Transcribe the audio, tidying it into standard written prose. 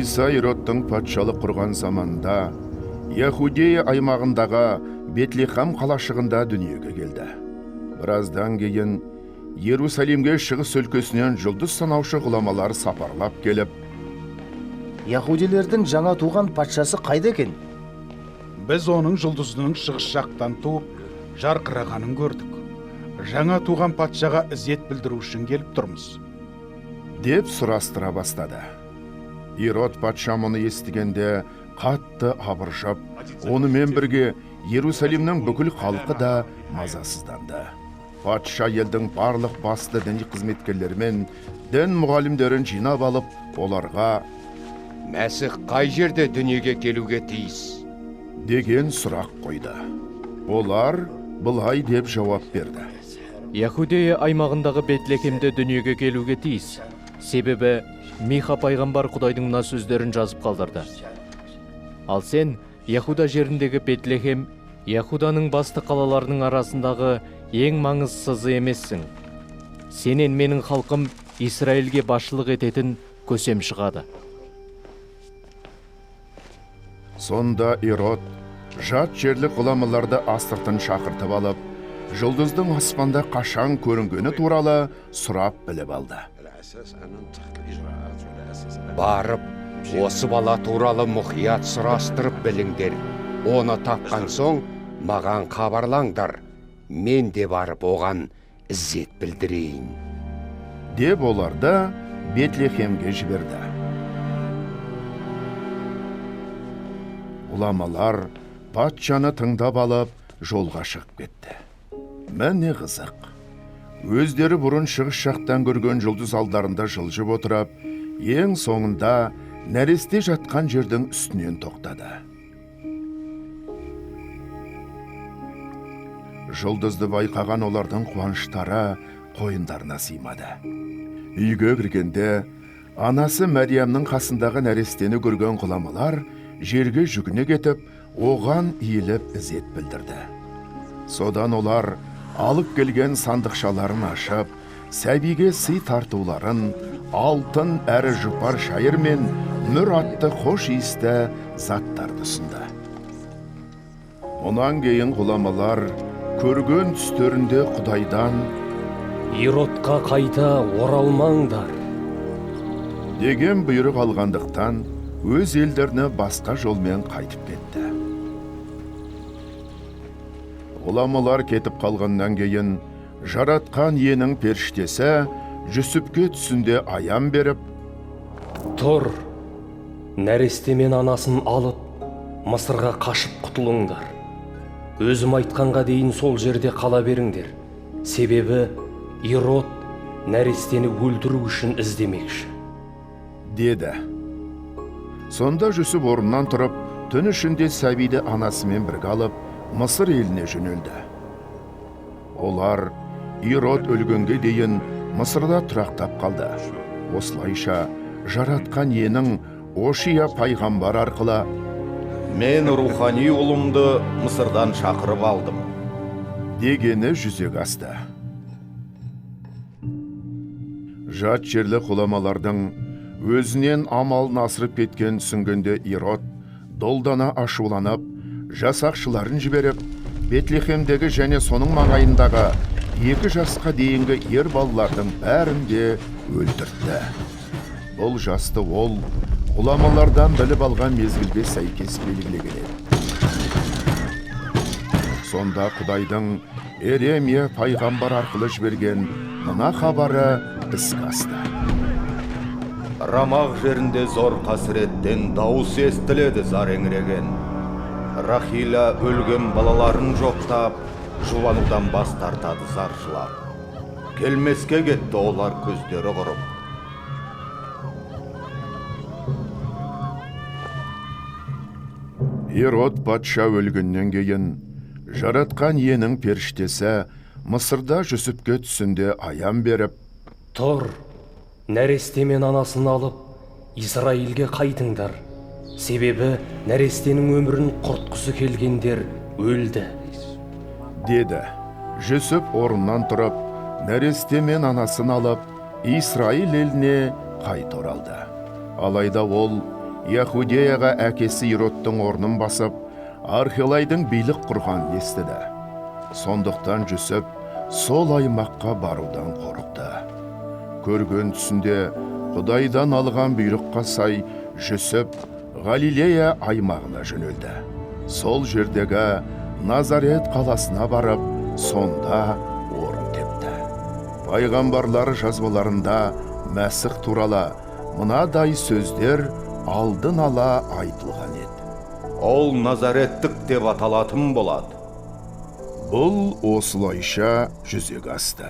Иса Иродтың патшалық құрған заманында Яхудея аймағындағы Бетлехам қалашығында дүниеге келді. Біраздан кейін Иерусалимге шығыс өлкесінен жұлдыз санаушы ғұламалар сапарлап келіп, Яхудилердің жаңа туған патшасы қайда екен? Біз оның жұлдызының шығыс жақтан туып, жарқырағанын көрдік. Жаңа туған патшаға ізет білдіру үшін келіп тұрмыз, деп сұрастыра бастады. Ирод патша мұны естігенде қатты абыржып, онымен бірге Иерусалимнің бүкіл халқы да мазасызданды. Патша елдің барлық басты діни қызметкерлерімен дін мұғалімдерін жинап алып, оларға Мәсіх қай жерде дүниеге келуге тиіс? деген сұрақ қойды. Олар былай деп жауап берді: Яхудея аймағындағы Бетлехемде дүниеге келуге тиіс. Себебі Миха пайғамбар Құдайдың мына сөздерін жазып қалдырды: Ал сен, Яхуда жеріндегі Бетлехем, Яхуданың басты қалаларының арасындағы ең маңызсызы емессің. Сенен менің халқым Израильге басшылық ететін көсем шығады. Сонда Ирод жат жерлік ғұламаларды астыртын шақыртып алып, жұлдыздың аспанда қашан көрінгені туралы сұрап біліп алды. Барып, осы бала туралы мұқият сұрастырып біліңдер. Оны тапқан соң маған хабарлаңдар. Мен де барып оған ізет білдірейін, деп оларды Бетлехемге жіберді. Ғұламалар патшаны тыңдап алып, жолға шығып кетті. Міне қызық. Өздері бұрын шығыс жақтан көрген жұлдыз алдарында жылжып отырып, ең соңында нәресте жатқан жердің үстінен тоқтады. Жұлдызды байқаған олардың қуаныштары қойындарына сыймады. Үйге кіргенде анасы Мәриямның қасындағы нәрестені көрген ғұламалар жерге жүгіне кетіп, оған иіліп ізет білдірді. Содан олар алып келген сандықшаларын ашып, сәбиге сый тартуларын, алтын әрі жұпар шайыр мен мүр атты хош иісті заттарды ұсынды. Мұнан кейін ғұламалар көрген түстерінде Құдайдан Иродқа қайта оралмаңдар деген бұйрық алғандықтан, өз елдеріне басқа жолмен қайтып кетті. Ғұламалар кетіп қалғаннан кейін Жаратқан Иенің періштесі Жүсіпке түсінде аян беріп, Тұр, нәресте мен анасын алып, Мысырға қашып құтылыңдар. Өзім айтқанға дейін сол жерде қала беріңдер. Себебі Ирод нәрестені өлтіру үшін іздемекші, деді. Сонда Жүсіп орнынан тұрып, түн ішінде сәбиді анасымен бірге алып, Мысыр еліне жөнелді. Олар Ирод өлгенге дейін Мысырда тұрақтап қалды. Осылайша Жаратқан Иенің Ошия пайғамбар арқылы Мен рухани ұлымды Мысырдан шақырып алдым, дегені жүзеге асты. Жат жерлі ғұламалардың өзінен амалын асырып кеткен түсінгенде Ирод долдана ашуланып, жасақшыларын жіберіп, Бетлехемдегі және соның маңайындағы 2 жасқа дейінгі ер балалардың бәрін де өлтіртті. Бұл жасты ол ғұламалардан біліп алған мезгілге сәйкес белгілеген еді. Сонда Құдайдың Еремия пайғамбар арқылы жіберген мына хабары іске асты. Рамақ жерінде зор қасіреттен дауыс естіледі зар еңіреген. Рахила өлген балаларын жоқтап, жұбанудан бас тартады зар жылап. Келмеске кетті олар көздері құрып. Ирод патша өлгеннен кейін Жаратқан Иенің періштесі Мысырда Жүсіпке түсінде аян беріп, Тұр, нәресте мен анасын алып, Израильге қайтыңдар. Себебі нәрестенің өмірін құртқысы келгендер өлді, деді. Жүсіп орнынан тұрып, нәресте мен анасын алып, Израиль еліне қайта оралды. Алайда ол Яхудеяға әкесі Иродтың орнын басып, Архелайдың билік құрғанын естіді. Сондықтан Жүсіп сол аймаққа барудан қорықты. Көрген түсінде Құдайдан алған бұйрыққа сай Жүсіп Галилея аймағына жөнелді. Сол жердегі Назарет қаласына барып, сонда орын тепті. Пайғамбарлар жазбаларында Мәсіх туралы мынадай сөздер алдын ала айтылған еді. Ол Назареттік деп аталатын болады. Бұл осылайша жүзеге асты.